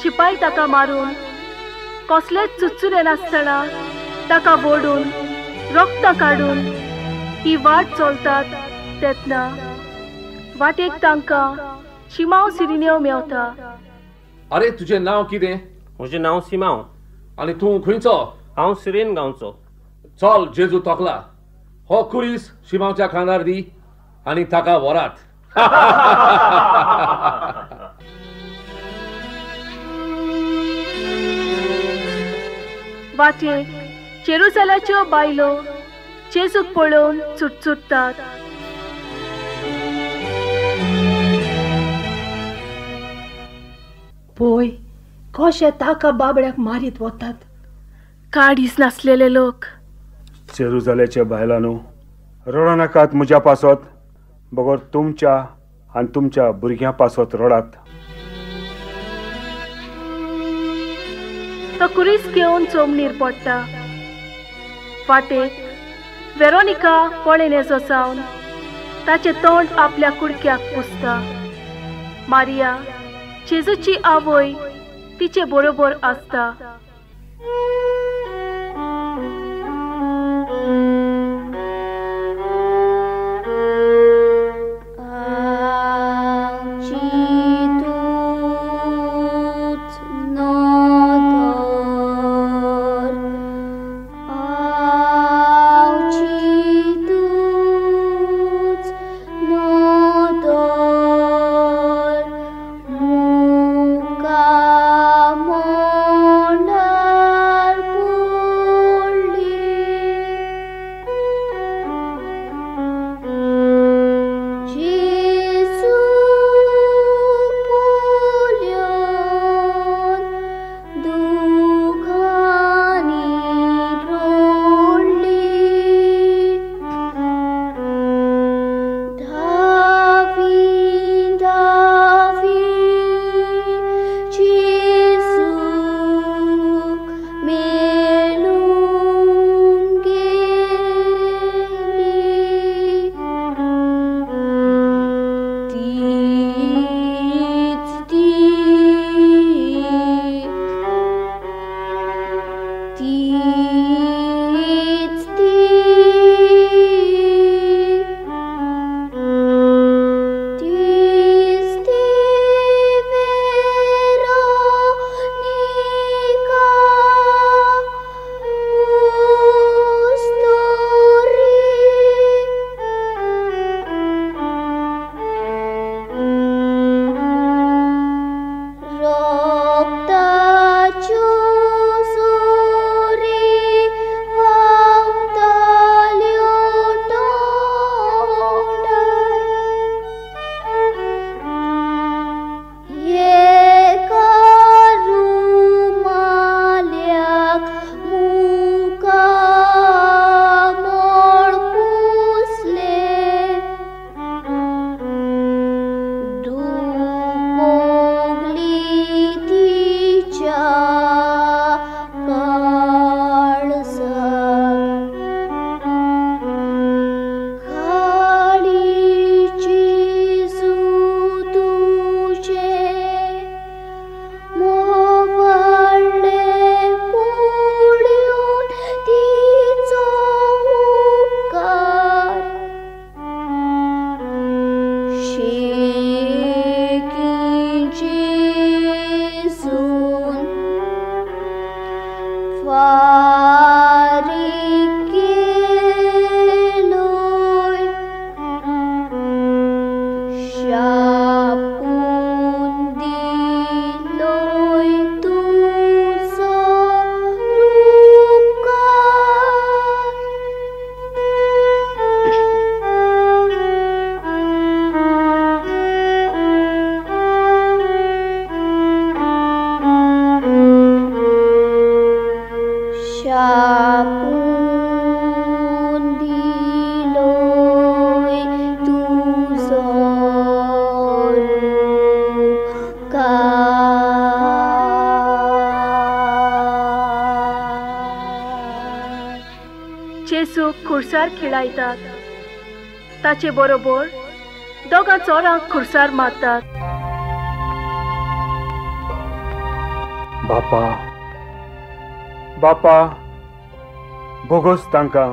शिपाय ताका मारून कसलेच चुचुरे नासतना ताका वोडून रक्त काडून ही वाट चलतात तेन्ना वाटेक तांकां शिमाव सिरिनेव मेवता. अरे तुजें नांव कितें? म्हजें नांव सिमाव. आनी तूं खंयचो? हांव सिरेन गांवचो. चल जेजू तोकला, हो कुरीस शिमावच्या खांदार दी आनी ताका व्हरात. वाटेक जेरुसलाच्यो बायलो जेजूक पळोवन चुटचुटतात. पळय कशे ताका बाबड्याक मारीत वतात, काडीच नासलेले लोक. जेरुसलाच्या बायलांनो, रडो नाकात म्हज्या पासत, बगर तुमच्या आनी तुमच्या भुरग्यां पासत रडात. तो कुरीस घेवन चोमणीर पडटा. वाटेक वेरोनिका पळयनेजो जावन ताचें तोंड आपल्या कुडक्याक पुसता. मारिया जेजूची आवय तिचे बरोबर आसता. Mona. खुर्सार खिळायतात. ताचे बरोबर दोगां चोरांक खुर्सार मारतात. बापा बापा भोगोस तांकां,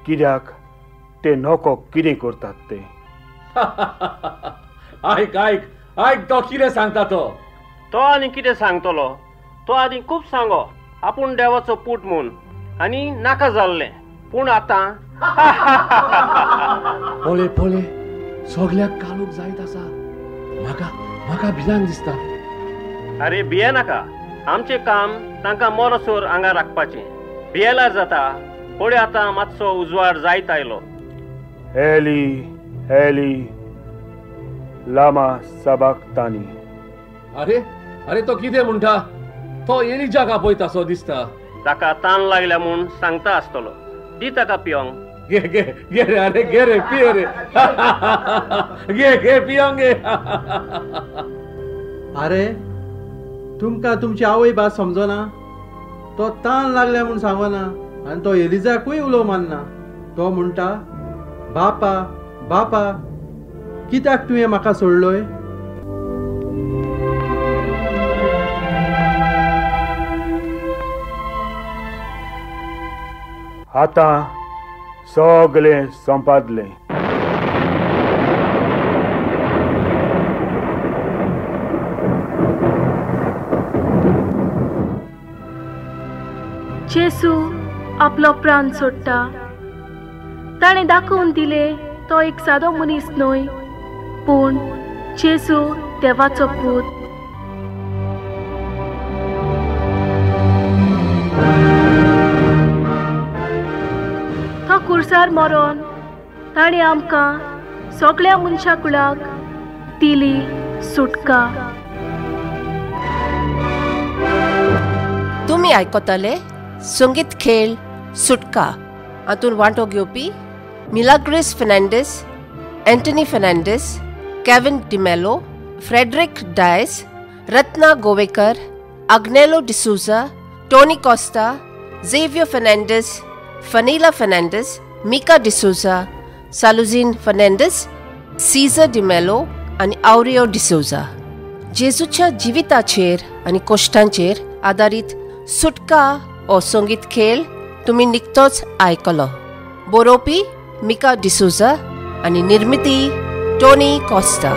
कित्याक ते नको कितें करतात ते. आयक आयक आयक, तो कितें सांगता तो. तो आनी कितें सांगतलो, तो आदी खूब सांगो आपूण देवाचो पूत म्हूण आनी नाका जाल्लें, पूण आतां पळय पळय सगल्याक कालूक जायत आसा. म्हाका म्हाका भिरांत दिसता. अरे भिये नाका, आमचें काम तांकां मरोसर हांगा राखपाचें. भियेल्यार जाता. पळय आतां मातसो उजवाड जायत आयलो. एली एली लामा सबाक्तानी. अरे अरे तो कितें म्हणटा? तो एलिजाक आपयता सो दिसता. ताका तान लागल्या म्हूण सांगता आसतलो. दी ताका पियोंक. घे घे घे रे, अरे घे रे, पिये रे, घे घे पियोंक घे. अरे तुमकां तुमची आवय भास समजना? तो तान लागल्या म्हूण सांगना आनी तो एलिजाकूय उलो मारना. तो म्हणटा, बापा बापा कित्याक तुवें म्हाका सोडलोय? आतां सगळें संपादलें. जेसू आपलो प्राण सोडटा. ताणें दाखोवन दिलें तो एक सादो मनीस न्हय, पूण जेसू देवाचो पूत. तो कुर्सार मरोन ताणें आमकां सगळ्या मनशा कुळाक दिली सुटका. तुमी आयकताले संगीत खेळ सुटका. हातूंत वांटो घेवपी Milagres Fernandes, Antony Fernandes, Kevin D'Mello, Frederick Dias, Ratna Govekar, Agnelo D'Souza, Tony Costa, Xavier Fernandes, Fanila Fernandes, Mika D'Souza, Saluzin Fernandes, Caesar D'Mello आनी आवरियो डिसोजा. जेजूच्या जिविताचेर आनी कोश्टांचेर आदारीत सुटका हो संगीत खेळ तुमी निकतोच आयकलो. बरोवपी मिका डिसोजा आनी निर्मिती टोनी कॉस्टा.